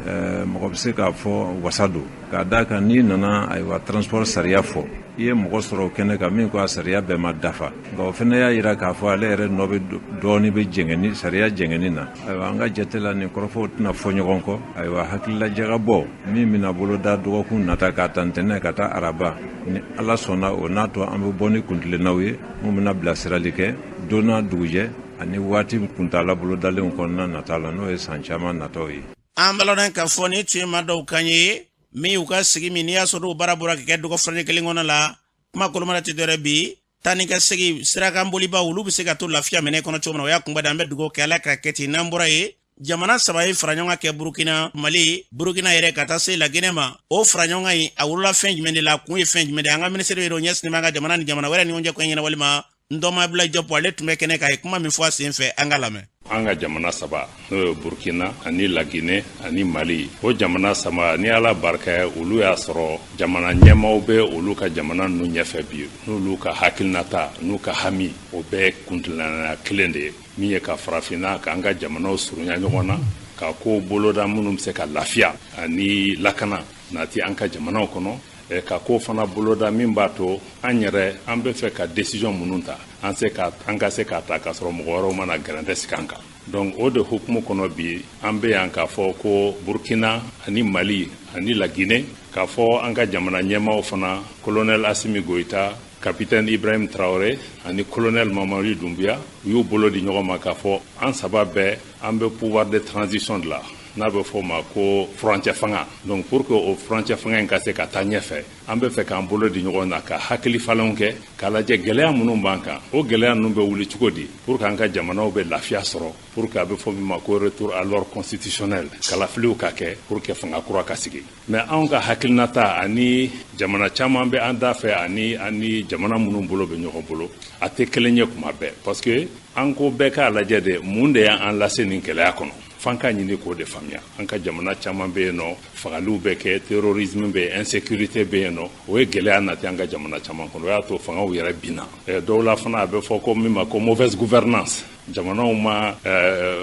mɔgɔ bɛ se k'a fɔ wasa don, k'a d'a kan n'i nana, ayiwa, transport sariya fɔ, i ye mɔgɔ sɔrɔ o kɛnɛ kan min ko a sariya bɛɛ ma dafa, nka o fana y'a yira k'a fɔ ale yɛrɛ nɔ bɛ dɔɔni bɛ jɛngɛni sariya jɛngɛni na. Ayiwa, an ka jate la, nin kɔrɔfɔw tɛna fɔ ɲɔgɔn kɔ. Ayiwa, hakililajagabɔ min bɛna boloda dɔgɔkun nata, k'a ta ntɛnɛn ka taa araba, ni Ala sɔnna, o n'a to an bɛ bɔ ni kuntilennaw ye mun bɛna bilasirali kɛ don n'a dugujɛ ani waati kuntaala bolodalenw kɔnɔna nata la, n'o ye san caman nataw ye. An balɔnna k'a fɔ ni tun ye maa dɔw kan ye min y'u ka sigi min, n'i y'a sɔrɔ o baara bɔra ka kɛ dɔgɔ furancɛ kelen kɔnɔ la. Kuma kolomana tɛ dɔwɛrɛ bi, taa ni ka segin sirakan bolibaw, olu bɛ se ka to lafiya minɛ kɔnɔ cogo min na, o y'a kunba de. An bɛ dugawu kɛ Ala ka kɛ ten. N'an bɔra yen, jamana saba ye fara ɲɔgɔn kan kɛ Burukina, Mali, Burukina yɛrɛ ka taa se Laginɛ ma. O fara ɲɔgɔn kan in, a wolola fɛn jumɛn de la? Kun ye fɛn jumɛn de? An ka minisiri yɛrɛ o ɲɛsinnen b'an ka jamana ni jamana wɛrɛ ni ɲɔgɔn cɛ ko ɲɛnabɔli ma, Ndɔma Abdoulaye Diop, ale tun bɛ kɛnɛ kan, a ye kuma min fɔ a sen fɛ, an ka lamɛn. An ka jamana saba, n'o ye Burkina ani Laginɛ ani Mali, o jamana saba, ni Ala barika ye, olu y'a sɔrɔ jamana ɲɛmaaw bɛ olu ka jamana ninnu ɲɛfɛ bi, n'olu ka hakilinata n'u ka hami, o bɛɛ kuntilenna kelen de ye, min ye ka farafinna, k'an ka jamanaw surunya ɲɔgɔn na, ka kow boloda minnu bɛ se ka lafiya ani lakana nati an ka jamanaw kɔnɔ, ka ko fana boloda min b'a to an yɛrɛ an bɛ fɛ ka décision minnu ta, an se ka an ka se k'a ta k'a sɔrɔ mɔgɔ wɛrɛw mana gɛrɛntɛ sigi an kan. Donc o de hukumu kɔnɔ bi, an bɛ yan k'a fɔ ko Burkina ani Mali ani Laginɛ, k'a fɔ an ka jamana ɲɛmaaw fana, colonel Assimi Goïta, capitaine Ibrahim Traoré ani colonel Mamadi Doumbouya, u y'u bolo di ɲɔgɔn ma k'a fɔ an saba bɛɛ, an bɛ pouvoir de transition de la, n'a bɛ fɔ o ma ko furancɛ fanga. Donc pour que o furancɛ fanga in ka se ka taa ɲɛfɛ, an bɛ fɛ k'an bolo di ɲɔgɔn na, ka hakili falenw kɛ, k'a lajɛ gɛlɛya minnu b'an kan, o gɛlɛya ninnu bɛ wuli cogo di, pour que an ka jamanaw bɛ lafiya sɔrɔ, pour que a bɛ fɔ min ma ko retour à l'ordre constitutionnel, kalafiliw ka kɛ pour que fanga kura ka sigi. Mais anw ka hakilinata ani jamana caman bɛ an da fɛ ani jamana minnu bolo bɛ ɲɔgɔn bolo, a tɛ kelen ye kuma bɛɛ, parce que an ko bɛɛ k'a lajɛ de mun de y'an lase nin gɛlɛya kɔnɔ, f'an ka ɲini k'o de faamuya. An ka jamana caman bɛ yen nɔ, fagaliw bɛ kɛ, terrorisme bɛ yen, insécurité bɛ yen nɔ, o ye gɛlɛya nati an ka jamana caman kɔnɔ, o y'a to fangaw yɛrɛ binna. Dɔw la fana, a bɛ fɔ ko min ma ko mauvaise gouvernance, jamanaw ma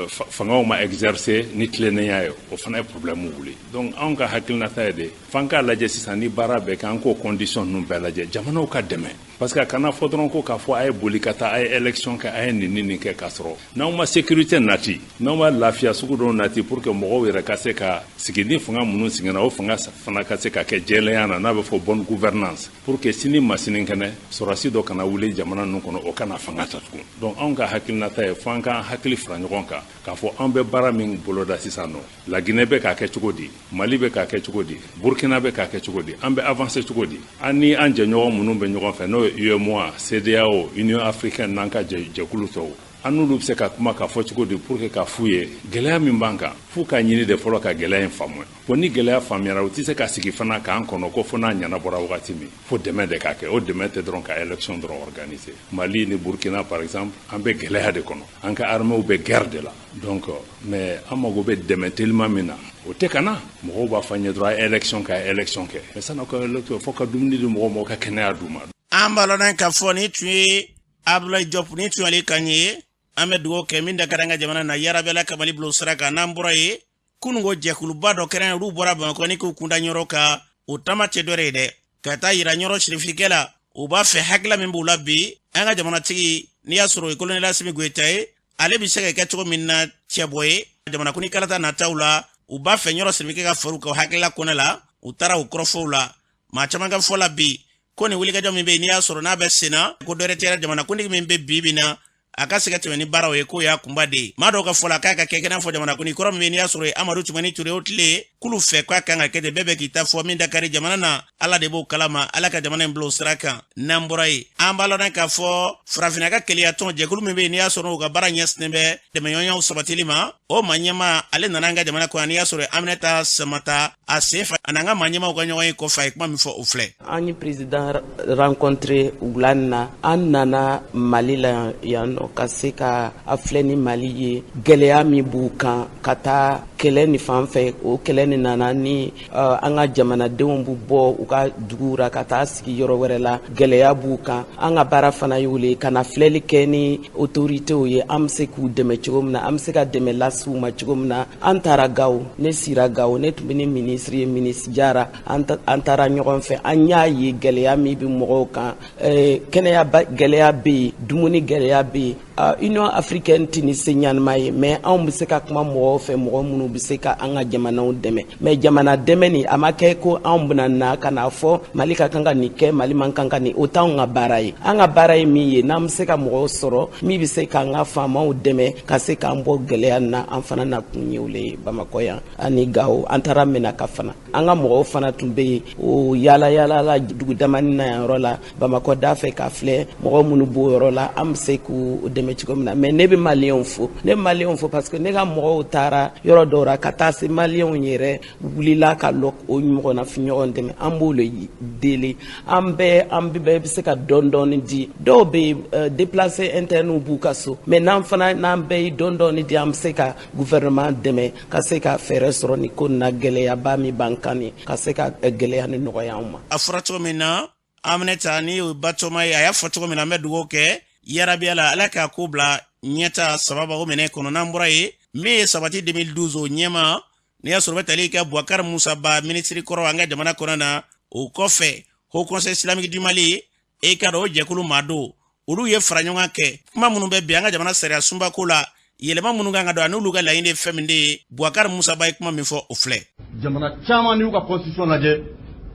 fangaw ma exercer ni tilennenya ye, o fana ye problème wuli. Donc anw ka hakilinata ye de f'an k'a lajɛ sisan, ni baara bɛɛ kɛ, an k'o condition ninnu bɛɛ lajɛ, jamanaw ka dɛmɛ, parce que a kana fɔ dɔrɔn ko k'a fɔ a ye boli ka taa, a ye élection kɛ, a ye nin ni nin kɛ, k'a sɔrɔ n'aw ma sécurité nati, n'aw ma lafiya sugu dɔw nati, pour que mɔgɔw yɛrɛ ka se ka sigi ni fanga minnu sigira, o fanga fana ka se ka kɛ jɛlenya na, n'a bɛ fɔ bonne gouvernance, pour que sini ma sinikɛnɛ, sɔrɔdasi dɔ kana wuli jamana ninnu kɔnɔ, o kana fanga ta tugun. Donc anw ka hakilinata ye fo an k'an hakili fara ɲɔgɔn kan k'a fɔ an bɛ baara min boloda sisan nɔ, Laginɛ bɛ k'a kɛ cogo di, Mali bɛ k'a kɛ cogo di, Burkina bɛ k'a kɛ cogo di, an bɛ avancer cogo di, an ni an jɛɲɔgɔn minnu bɛ ɲɔgɔn fɛ, n'o ye UEMOA, CEDEAO, Union africaine n'an ka jɛkulu tɔw, an n'olu bɛ se ka kuma k'a fɔ cogo di, pour que k'a f'u ye gɛlɛya min b'an kan, f'u ka ɲini de fɔlɔ ka gɛlɛya in faamuya. Bon, ni gɛlɛya faamuyara, u tɛ se ka sigi fana k'an kɔnɔ ko fo n'a ɲɛnabɔra wagati min, fo dɛmɛ de ka kɛ. O dɛmɛ tɛ dɔrɔn ka élection dɔrɔn organiser. Mali ni Burkina par exemple, an bɛ gɛlɛya de kɔnɔ, an ka armée bɛ guerre de la. Donc mais an mago bɛ dɛmɛ teliman min na, o tɛ ka na. Mɔgɔw b'a fɔ an ye dɔrɔn a ye élection kɛ, a ye élection kɛ, mais san'aw ka élection, fo ka dumuni di mɔgɔw ma, ka kɛnɛya d'u ma. An b'a lɔn k'a fɔ ni tun ye Abdoulaye Diop ni tun y'ale kan ye. An bɛ dugawu kɛ min da ka di an ka jamana na yarabi Ala ka Mali bila o sira kan. N'an bɔra yen, kununko jɛkuluba dɔ kɛra olu bɔra Bamakɔ ni k'u kunda Ɲɔrɔ kan, o taama tɛ dɔ ye dɛ, ka taa yira Ɲɔrɔ sirifikɛ la. U b'a fɛ hakilila min b'u la bi, an ka jamanatigi n'i y'a sɔrɔ o ye kolonɛli Asimi Goyita ye, ale bɛ se ka kɛ cogo min na cɛbɔ ye jamanakuntigi kalata nataw la. U b'a fɛ Ɲɔrɔ sirifikɛ ka far'u kan hakilila kɔnɛ la. U taara o kɔrɔfɔw la. Maa caman ka fɔ la bi ko nin wulikajɔ min bɛ yen n'i y'a sɔrɔ n'a bɛ sen na, ko dɔ wɛrɛ tɛ jamanakuntigi min bɛ bi bi na a ka se ka tɛmɛ ni baaraw ye, k'o y'a kunba de ye. Maa dɔw ka fɔ la k'a ka kɛ n'a fɔ jamanakuntigi kɔrɔ min bɛ n'i y'a sɔrɔ ye Amadu Tumani Ture o tile, k'olu fɛ k'a kan ka kɛ ten. Bɛɛ bɛ k'i ta fɔ, min da kari jamana na Ala de b'o kalama. Ala ka jamana in bila o sira kan. N'an bɔra yen, an b'a lɔn k'a fɔ farafinna ka keleyatɔn jɛkulu min bɛ yen n'i y'a sɔrɔ u ka baara ɲɛsinnen bɛ dɛmɛɲɔgɔnyaw sabatili ma, o maa ɲɛmaa ale nana an ka jamana kɔnɔ, n'i y'a sɔrɔ Aminata Samata a sen fɛ, a n'an ka maa ɲɛmaaw ka ɲɔgɔn ye kɔfɛ, a ye kuma min fɔ o filɛ. An ye président rencontré wula in na. An nana Mali la yan nɔ ka se ka a filɛ ni Mali ye, gɛlɛya min b'u kan ka taa kɛlɛ ni fan fɛ. O kɛlɛ ni nana ni an ka jamanadenw b'u bɔ u ka duguw ra ka taa sigi yɔrɔ wɛrɛ la, gɛlɛya b'u kan. An ka baara fana y'o le ye, ka na filɛli kɛ ni autoritéw ye, an bɛ se k'u dɛmɛ cogo min na, an bɛ se ka dɛmɛ lase u ma cogo min na. An taara Gawo, ne sira Gawo, ne tun bɛ ni ministre ye, ministre Jara, an taara ɲɔgɔn fɛ. An y'a ye gɛlɛya min bɛ mɔgɔw kan, kɛnɛya gɛlɛya bɛ yen, dumuni gɛlɛya bɛ yen. Union africaine tɛ ni se ɲanima ye, mais anw bɛ se ka kuma mɔgɔw fɛ, mɔgɔ minnu bɛ se ka an ka jamanaw dɛmɛ. Mais jamana dɛmɛ nin, a ma kɛ ko anw bɛna na ka n'a fɔ Mali ka kan ka nin kɛ, Mali man kan ka nin, o t'anw ka baara ye. An ka baara ye min ye, n'an bɛ se ka mɔgɔw sɔrɔ min bɛ se k'an ka faamaw dɛmɛ ka se k'an bɔ gɛlɛya na, an fana na kun ye o le ye. Bamakɔ yan ani Gawo, an taara Menaka fana, an ka mɔgɔw fana tun bɛ yen, o yaala yaala la dugu damani na yan yɔrɔ la, Bamakɔ da fɛ ka filɛ mɔgɔ minnu b'o yɔrɔ la, an bɛ se k'u dɛmɛ cogo min na. Mais ne bɛ maliyɛnw fo, ne bɛ maliyɛnw fo parce que ne ka mɔgɔw taara yɔrɔ dɔw la ka taa se maliyɛnw yɛrɛ wulila ka lɔ o ɲɔgɔnnafin ɲɔgɔn dɛmɛ. An b'o le deli, an bɛɛ bɛ se ka dɔɔni dɔɔni di. Dɔw bɛ yen déplacé interne b'u ka so, mais n'an fana n'an bɛɛ ye dɔɔni dɔɔni di, an bɛ se ka gouvernement dɛmɛ ka se ka fɛɛrɛ sɔrɔ nin ko nin na, gɛlɛyaba min b'an kan nin, ka se ka gɛlɛya ni nɔgɔya anw ma. A fɔra cogo min na, Aminata ni o Batoma ye, a y'a fɔ cogo min na, an bɛ dugawu kɛ yarabi Ala, Ala k'a ko bila ɲɛta sababa o minɛ kɔnɔ. N'an bɔra yen, min ye sabati 2012 o ɲɛma, n'i y'a sɔrɔ bɛ tali kɛ Boubacar Moussa Ba minisiri kɔrɔ an ka jamana kɔnɔ na, o kɔfɛ Haut Conseil islamique du Mali, e ka dɔn o jɛkulu maa don, olu ye fara ɲɔgɔn kɛ kuma minnu bɛ bi an ka jamana sariya sunbako la, yɛlɛma minnu kan ka don, ani olu ka laɲini ye fɛn min de ye. Boubacar Moussa Ba ye kuma min fɔ o filɛ. Jamana caman n'u ka constitution lajɛ,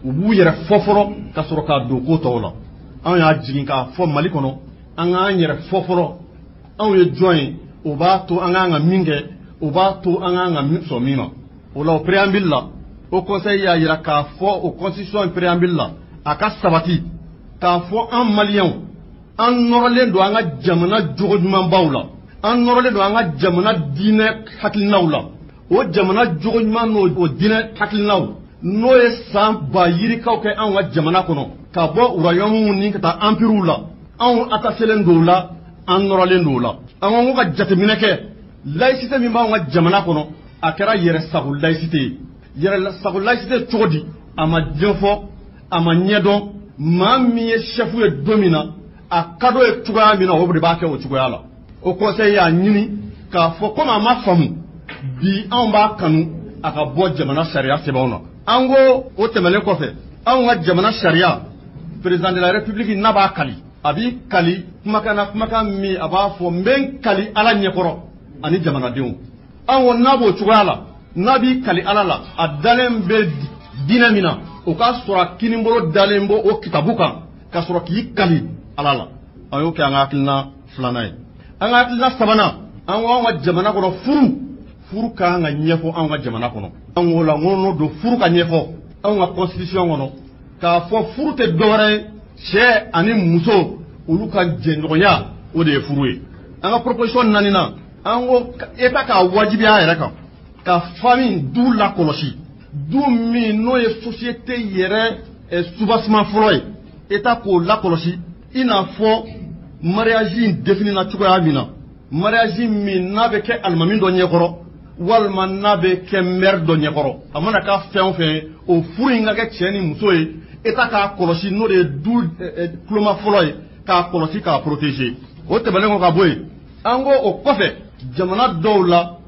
u b'u yɛrɛ fɔ fɔlɔ ka sɔrɔ k'a don ko tɔw la. Anw y'a jigin k'a fɔ Mali kɔnɔ, an k'an yɛrɛ fɔ fɔlɔ, anw ye jɔn ye, o b'a to an k'an ka min kɛ, o b'a to an k'an ka min sɔn min ma. O la o préambule la, o conseil y'a jira k'a fɔ o constitution préambule la, a ka sabati k'a fɔ an maliyɛnw, an nɔrɔlen don an ka jamana jogo ɲumanbaw la, an nɔrɔlen don an ka jamana diinɛ hakilinaw la. O jamana jogo ɲuman n'o diinɛ hakilinaw n'o ye san ba yirikaw kɛ anw ka jamana kɔnɔ, ka bɔ royaume ni ka taa empirew la, anw attachelen don o la, an nɔrɔlen don o la. An ko ka jateminɛ kɛ laïcité min b'anw ka jamana kɔnɔ, a kɛra yɛrɛsago laïcité ye. Yɛrɛsago laïcité cogo di? A ma ɲɛfɔ, a ma ɲɛdɔn. Maa min ye chef ye don min na, a ka d'o ye cogoya min na, o de b'a kɛ o cogoya la. O conseil y'a ɲini k'a fɔ komi a ma faamu bi, anw b'a kanu a ka bɔ jamana sariya sɛbɛnw na. An ko o tɛmɛnen kɔfɛ, anw ka jamana sariya, président de la république n'a b'a kali, a b'i kali kumakan na, kumakan min a b'a fɔ n bɛ n kali Ala ɲɛkɔrɔ ani jamanadenw. An ko n'a b'o cogoya la, n'a b'i kali Ala la, a dalen bɛ diinɛ min na, o k'a sɔrɔ a kinibolo dalen b'o o kitabu kan ka sɔrɔ k'i kali Ala la. An y'o kɛ an ka hakilina filanan ye. An ka hakilina sabanan, an ko anw ka jamana kɔnɔ furu ka kan ka ɲɛfɔ anw ka jamana kɔnɔ. An ko la n ko n'o don furu ka ɲɛfɔ anw ka constitution kɔnɔ, k'a fɔ furu tɛ dɔwɛrɛ ye, cɛ ani muso olu ka jɛɲɔgɔnya, o de ye furu ye. An ka proposition naaninan, an ko État k'a wajibiya a yɛrɛ kan ka famille du lakɔlɔsi, du min n'o ye société yɛrɛ soubassement fɔlɔ ye, État k'o lakɔlɔsi, i n'a fɔ mariage in défini na cogoya min na, mariage min n'a bɛ kɛ alimami dɔ ɲɛkɔrɔ walima n'a bɛ kɛ maire dɔ ɲɛkɔrɔ, a mana k'a fɛn o fɛn ye, o furu in ka kɛ cɛ ni muso ye, État k'a kɔlɔsi, n'o de ye du kuloma fɔlɔ ye. k'a kɔlɔsi, k'a protéger. O tɛmɛnen kɔ ka bɔ yen, an ko o kɔfɛ, jamana dɔw la,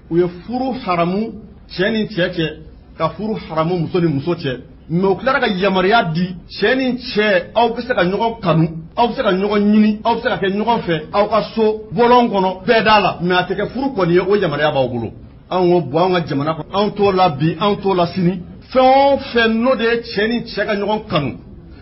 u ye furu haramu cɛ ni cɛ cɛ, ka furu haramu muso ni muso cɛ, mais u tilara ka yamaruya di cɛ ni cɛ, aw bɛ se ka ɲɔgɔn kanu, aw bɛ se ka ɲɔgɔn ɲini, aw bɛ se ka kɛ ɲɔgɔn fɛ aw ka so bɔlɔn kɔnɔ, bɛɛ da la, mais a tɛ kɛ furu kɔni ye. O yamaruya b'aw bolo. Anw ko bɔn, anw ka jamana kɔnɔ, anw t'o la bi, anw t'o la sini. Fɛn o fɛn n'o de ye cɛ ni cɛ ka ɲɔgɔn kanu,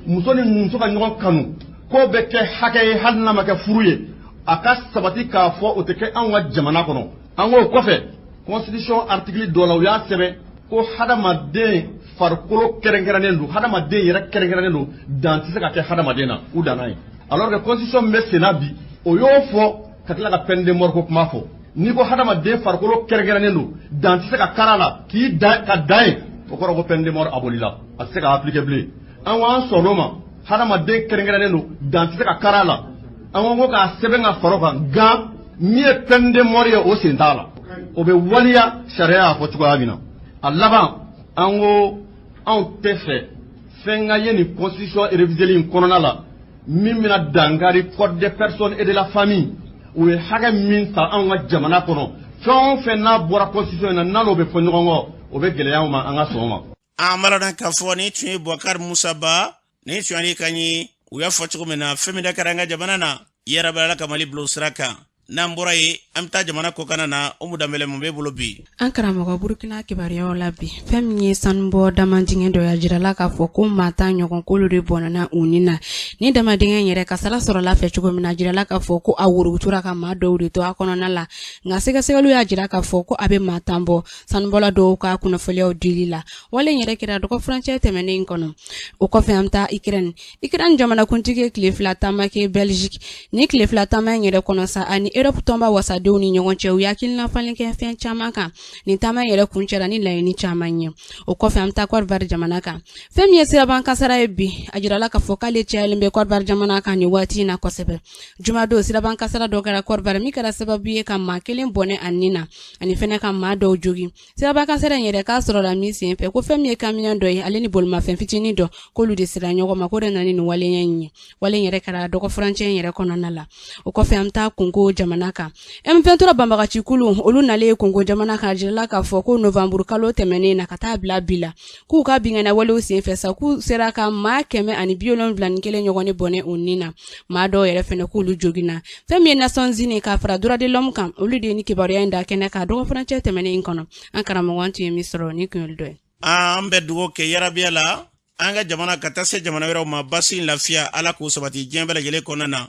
muso ni muso ka ɲɔgɔn kanu, k'o bɛ kɛ hakɛ ye, hali n'a ma kɛ furu ye, a ka sabati k'a fɔ o tɛ kɛ anw ka jamana kɔnɔ. An k'o kɔfɛ, constitution article dɔ la, u y'a sɛbɛn ko hadamaden farikolo kɛrɛnkɛrɛnnen don, hadamaden yɛrɛ kɛrɛnkɛrɛnnen don, dan tɛ se ka kɛ hadamaden na, u danna ye. Alors que constitution min bɛ sen na bi, o y'o fɔ ka tila ka peine de mort ko kuma fɔ. N'i ko hadamaden farikolo kɛrɛnkɛrɛnnen don, dan tɛ se ka kara la, k'i dan ka dan ye, o kɔrɔ ko peine de mort abolila, a tɛ se ka appliquer bilen. An ko an sɔnn'o ma, hadamaden kɛrɛnkɛrɛnnen don, dan tɛ se ka kara la. An ko k'a sɛbɛn ka fara o kan, nka min ye peine de mort ye, o sen t'a la, o bɛ waleya sariya y'a fɔ cogoya min na. A laban, an ko anw tɛ fɛ fɛn ka ye nin constitution révisée in kɔnɔna la min bɛna dankari code des personnes et de la famille. U ye hakɛ min ta anw ka jamana kɔnɔ, fɛn o fɛn n'a bɔra constitution in na, n'a n'o bɛ fɔ ɲɔgɔn kɔ, o bɛ gɛlɛya anw ma, an ka sɔn o ma. An b'a dɔn k'a fɔ nin tun ye Bubakari Musa Ba, nin tun y'ale kan ye. U y'a fɔ cogo min na, fɛn min da kɛra an ka jamana na, yarabi Ala ka Mali bila o sira kan. N'an bɔra yen, an bɛ taa jamana kɔkanna na. Umu Danbɛlɛ, mun b'e bolo bi? An karamɔgɔ, Burukina kibaruyaw la bi, fɛn min ye sanubɔ damadingɛ dɔ ye, a jirala k'a fɔ ko maa 10 ɲɔgɔn, k'olu de bɔnɛna u ni na ni damadingɛ yɛrɛ. Kasara sɔrɔla fɛ cogo min na, a jirala k'a fɔ ko a worotura ka maa dɔw de to a kɔnɔna la, nka sɛgɛsɛgɛliw y'a jira k'a fɔ ko a bɛ maa 10 bɔ, sanubɔla dɔw ka kunnafoniyaw dili la. Wale in yɛrɛ kɛra dɔgɔ furancɛ tɛmɛnen kɔnɔ. O kɔfɛ, an bɛ taa Ukraine. Ukraine jamanakuntigi ye tile 2 taama kɛ Belgique. Ni tile 2 taama in yɛrɛ kɔnɔ sa, ani Europe tɔnba wasadenw ni ɲɔgɔn cɛ, u ye hakilina falen kɛ fɛn caman kan. Nin taama in yɛrɛ kuncɛra ni laɲini caman ye. O kɔfɛ, an bɛ taa Côte d'Ivoire jamana kan. Fɛn min ye siraban kasara ye bi, a jirala k'a fɔ k'ale cayalen bɛ Côte d'Ivoire jamana kan nin waati in na kosɛbɛ. Jumadon, siraban kasara dɔ kɛra Côte d'Ivoire min kɛra sababu ye ka maa kelen bɔnɛ a ni na, ani fɛnɛ ka maa dɔw jogin. Siraba kasara in yɛrɛ k'a sɔrɔla min sen fɛ, ko fɛn min ye kamiyɔn dɔ ye, ale ni bolimafɛn fitinin dɔ, k'olu de sera ɲɔgɔn ma, k'o de nana ni nin waleya in ye. Wale in yɛrɛ kɛra dɔgɔ furancɛ in yɛrɛ kɔnɔna la. O kɔfɛ, an bɛ taa Kongo jamana kan. M23 banbagaci kulu, olu nalen ye Kongo jamana kan, a jirala k'a fɔ ko novanburu kalo tɛmɛnen na ka taa bila bi la, k'u ka binkanni walew sen fɛ sa, k'u sera ka maa 171 ɲɔgɔn de bɔnɛ u ni na, maa dɔw yɛrɛ fɛnɛ k'olu joginna. Fɛn min ye Nations Unies ka fara droit de l'homme kan, olu de ye ni kibaruya in da kɛnɛ kan dɔgɔ furancɛ tɛmɛnen in kɔnɔ. An karamɔgɔ, an tun ye min sɔrɔ, ni kun y'olu dɔ ye. An bɛ dugawu kɛ yarabiya la an ka jamana ka taa se jamana wɛrɛw ma. Basi lafiya, Ala k'o sabati diɲɛ bɛɛ lajɛlen kɔnɔna na.